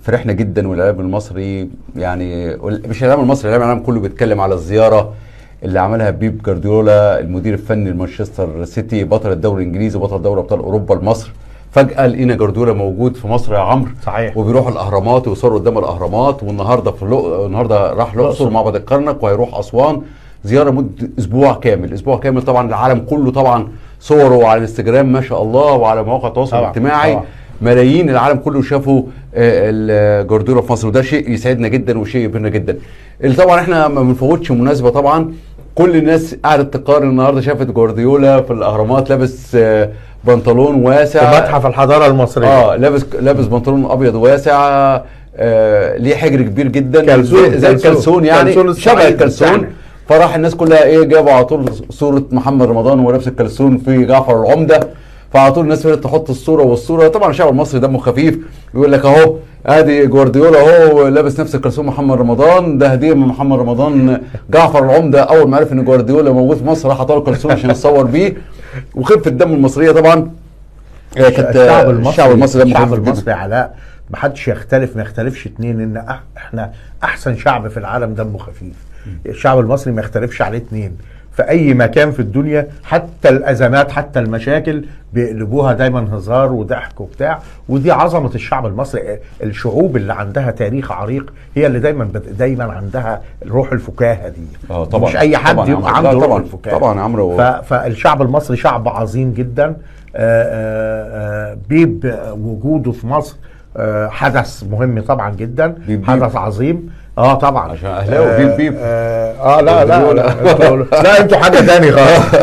فرحنا جدا، والاعلام المصري يعني مش الاعلام المصري، الاعلام العالم كله بيتكلم على الزيارة اللي عملها بيب جارديولا المدير الفني لمانشستر سيتي، بطل الدوري الانجليزي وبطل دوري ابطال اوروبا لمصر. فجاة لقينا جارديولا موجود في مصر يا عمرو. صحيح. وبيروح الاهرامات ويصوروا قدام الاهرامات، والنهارده النهارده راح الاقصر معبد الكرنك، وهيروح اسوان. زيارة مده اسبوع كامل، اسبوع كامل. طبعا العالم كله طبعا صوره على الانستجرام ما شاء الله وعلى مواقع التواصل الاجتماعي. ملايين العالم كله شافوا جوارديولا في مصر، وده شيء يسعدنا جدا وشيء يبهرنا جدا. اللي طبعا احنا ما بنفوتش مناسبه، طبعا كل الناس قعدت تقارن النهارده، شافت جوارديولا في الاهرامات لابس بنطلون واسع في متحف الحضارة المصريه. لابس بنطلون ابيض واسع، ليه حجر كبير جدا. كلسون. زي الكلسون يعني. كلسون شبه الصعيد الكلسون. بتاعنا. فراح الناس كلها ايه، جابوا على طول صوره محمد رمضان وهو لابس الكلسون في جعفر العمده، فعلى طول الناس بدات تحط الصورة والصوره. طبعا الشعب المصري دمه خفيف، يقول لك اهو ادي جوارديولا اهو لابس نفس الكلسون محمد رمضان، ده هديه من محمد رمضان. جعفر العمدة اول ما عرف ان جوارديولا موجود في مصر راح حط له كلسون عشان يتصور بيه. وخفه الدم المصرية طبعا كانت الشعب المصري، الشعب المصري دمه الشعب خفيف جداً. المصري علاء، ما حدش يختلف، ما يختلفش اتنين ان احنا احسن شعب في العالم دمه خفيف. الشعب المصري ما يختلفش عليه اتنين في اي مكان في الدنيا، حتى الازمات حتى المشاكل بيقلبوها دايما هزار وضحك وبتاع، ودي عظمه الشعب المصري. الشعوب اللي عندها تاريخ عريق هي اللي دايما عندها روح الفكاهة دي. طبعا. مش اي حد طبعا يا يبقى عمرو. عنده لا روح طبعا. الفكاهة. طبعا يا عمرو. فالشعب المصري شعب عظيم جدا. بيب وجوده في مصر حدث مهم طبعا جدا. بيب بيب. حدث عظيم طبعا. عشان أهلاوي، بيب بيب. لا لا لا، لا انتوا حاجة تاني خالص.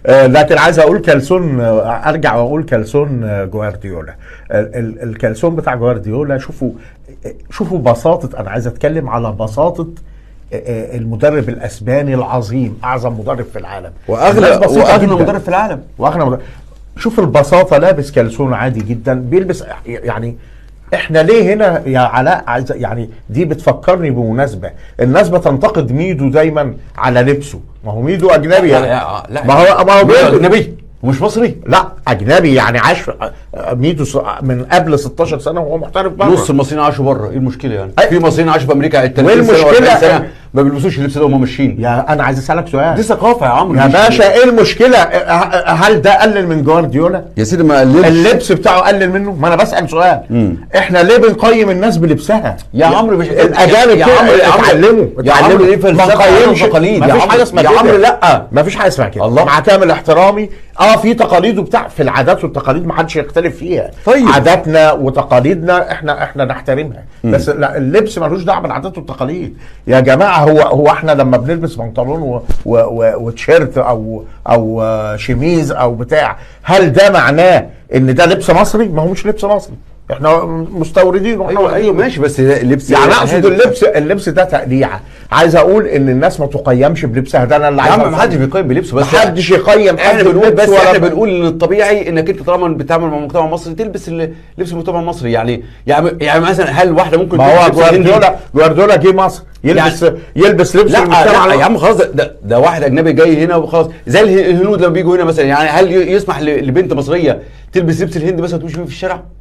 لكن عايز اقول كلسون، ارجع واقول كلسون جوارديولا، الكلسون بتاع جوارديولا، شوفوا شوفوا بساطه، انا عايز اتكلم على بساطة المدرب الاسباني العظيم، اعظم مدرب في العالم. واغلى الناس بسيطة واغنى جداً. مدرب في العالم. واغنى مدرب. شوف البساطه، لابس كلسون عادي جدا بيلبس. يعني احنا ليه هنا يا علاء عايز يعني دي بتفكرني بمناسبة الناس بتنتقد ميدو دايما على لبسه، ما هو ميدو اجنبي لا يعني. لا. ما هو ميدو بيلبس. اجنبي ومش مصري. لا اجنبي يعني عاش ميدو من قبل 16 سنة وهو محترف بره. نص المصريين عاشوا بره، ايه المشكلة يعني؟ أي. في مصريين عاشوا في امريكا 30 سنة والمشكلة- و40 سنة ما بيلبسوش اللبس ده وهم ماشيين. يا انا عايز اسالك سؤال. دي ثقافة يا عمرو. يا باشا ايه المشكلة؟ هل ده قلل من جوارديولا؟ يا سيدي ما قللش. اللبس بتاعه قلل منه؟ ما انا بسال سؤال. احنا ليه بنقيم الناس بلبسها؟ يا عمرو مش الاجانب يا كده عمرو يا عمرو اتعلموا. يا عمرو اتعلموا. ايه ما فلسفة نقيمش. تقاليد ما يا فيش عمرو حاجة اسمها يا كده. عمرو لا. ما فيش حاجة اسمها كده. الله. مع كامل احترامي، في تقاليد وبتاع، في العادات والتقاليد ما حدش يختلف فيها. طيب. عاداتنا وتقاليدنا احنا نحترمها، بس لا، اللبس ملوش دعوه بالعادات والتقاليد يا جماعه. هو احنا لما بنلبس بنطلون وتيشيرت او شميز او بتاع، هل ده معناه ان ده لبس مصري؟ ما هو مش لبس مصري، احنا مستوردين واحنا ايوه ايوه واخدينه. ماشي، بس لبس يعني اقصد هذا. اللبس ده تقليعه. عايز اقول ان الناس ما تقيمش بلبسها، ده انا اللي يا عايز عم ما أوصله. حدش بيقيم بلبسه، بس محدش يقيم احنا حد بنقول بس بلبسه ولا احنا بنقول ان الطبيعي انك انت طالما بتتعامل مع المجتمع المصري تلبس لبس المجتمع المصري. يعني مثلا هل واحدة ممكن ما هو تلبس لبس هندي؟ جوارديولا جه مصر يلبس لبس لا المجتمع. لا يا عم خلاص، ده واحد اجنبي جاي هنا وخلاص، زي الهنود لما بيجوا هنا مثلا. يعني هل يسمح لبنت مصرية تلبس لبس الهند مثلا وتمشي بيه في الشارع؟